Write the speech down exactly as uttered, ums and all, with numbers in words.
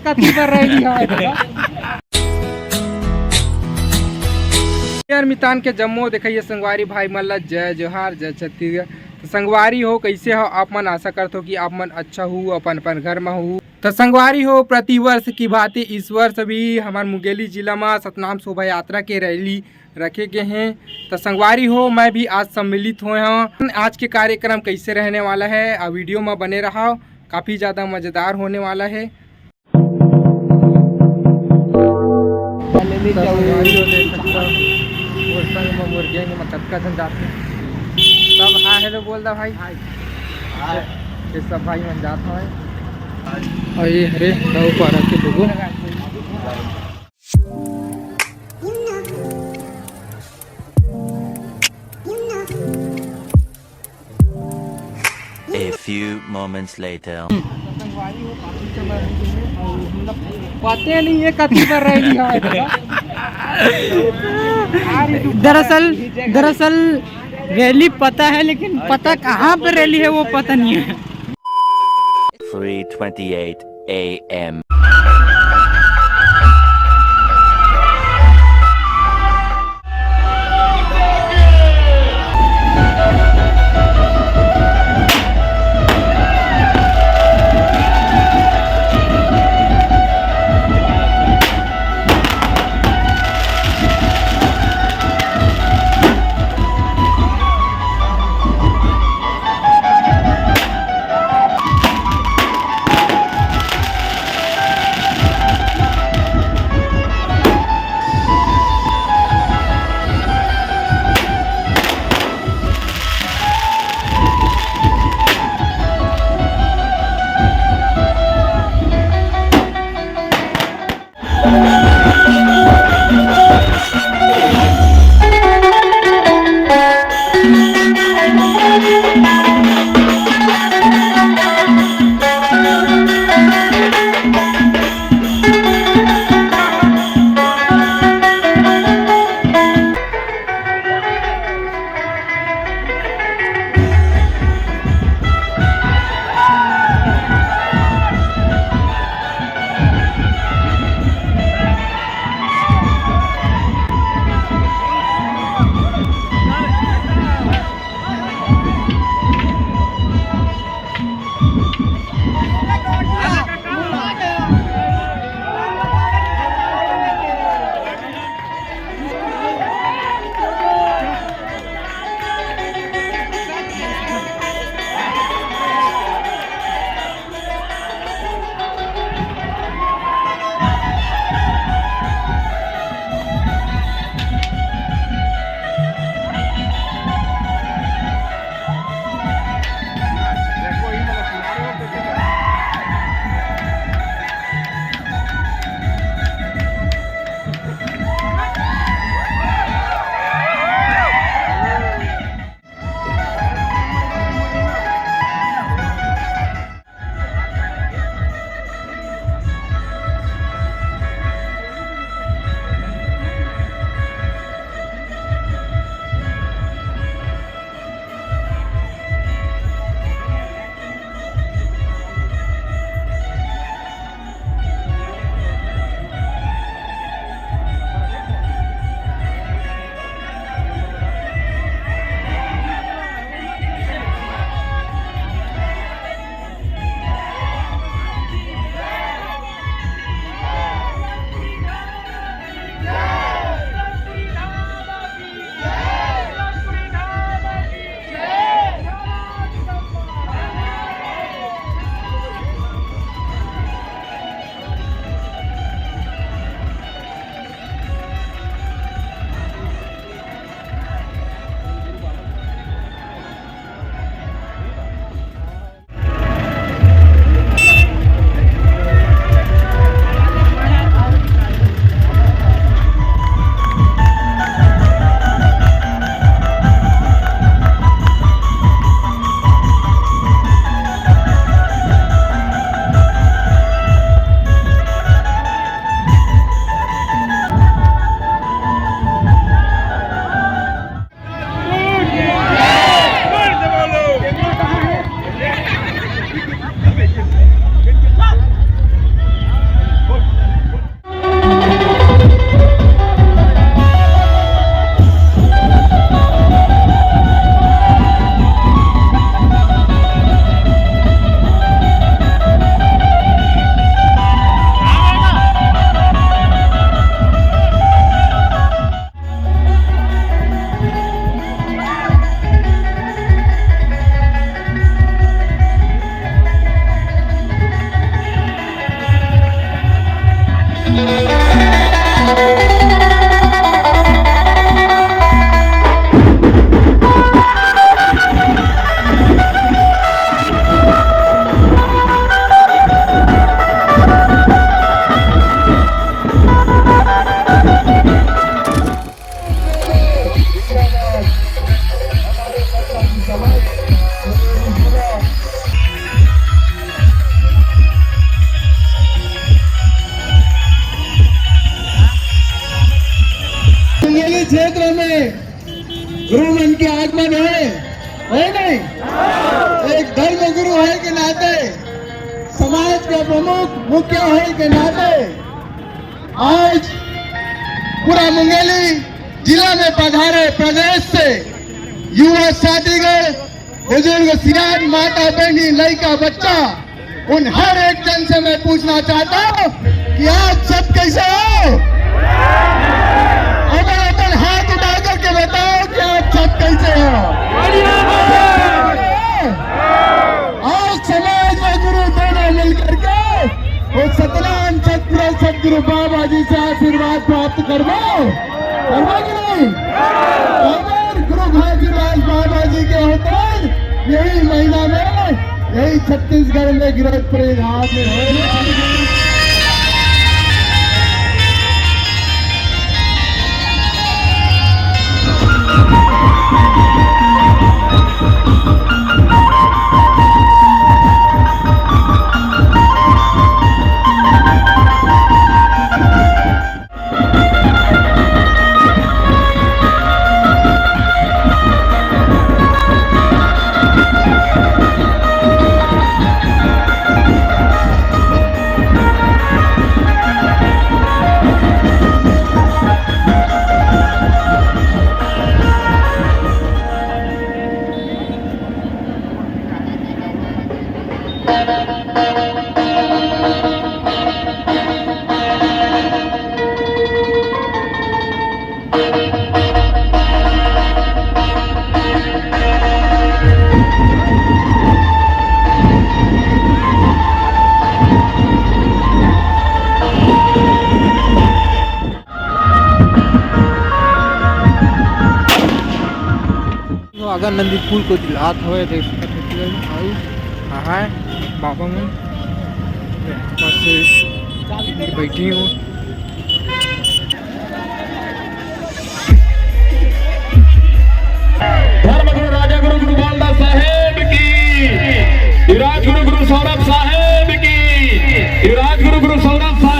कति बर रैली हवय। यार मितान के जम्मो देखइया संगवारी भाई मन ला जय जोहार, जय छत्तीसगढ़। तो संगवारी हो, कैसे हो आप मन? आशा करत हो कि आप मन अच्छा हो, अपन अपन घर में हो। तो संगवारी हो, प्रतिवर्ष की भांति इस वर्ष भी हमार मुंगेली जिला में सतनाम शोभा यात्रा के रैली रखे गए हैं। तो संगवारी हो, मैं भी आज सम्मिलित हुए हूँ। आज के कार्यक्रम कैसे रहने वाला है, आ वीडियो में बने रहो, काफ़ी ज़्यादा मज़ेदार होने वाला है। तो संगवारी हो, देख सकते हो, मोर संग में मोर गैंग में कतका झन जात हे। सब हाय हेलो बोल दा भाई। ये सब भाई मन जात हवय। अरे हरे, दाऊ पारा के लोगो। A few moments later. पता नहीं ये कति बर रैली है। दरअसल, दरअसल रैली पता है, लेकिन पता कहाँ पर रैली है वो पता नहीं है। Three twenty-eight a.m. गुरु मन के आगमन होय, होय नहीं? एक धर्म गुरु होय के नाते, समाज के प्रमुख मुखिया होय के नाते, आज पूरा मुंगेली जिला में पधारे प्रदेश से युवा साथीगण, बुजुर्ग सियान, माता बहनी, लइका बच्चा, उन हर एक जन से मैं पूछना चाहता हूँ कि आज सब कैसे हो? अपन अपन हाथ उठा करके बताओ कि आज सब कैसे हो? आज समाज व गुरु दोनों मिल करके वो सतनाम सतपुरा सतगुरु बाबा जी से आशीर्वाद प्राप्त करबो, करबो कि नहीं? अगर गुरु घासीदास बाबा जी के अवतरण यही महीना में, यही छत्तीसगढ़ में गिरौदपुरी घाट में होय। वो आगा नंदी पुल को दिलात हवे, देख सकत हो कि भाई, हाँ, हाँ, बाबा मन बस बैठी हूँ। धर्म गुरु राजा गुरु गुरु बालदास साहेब की, राजगुरु गुरु सौरभ साहेब की, राजगुरु गुरु सौरभ साहेब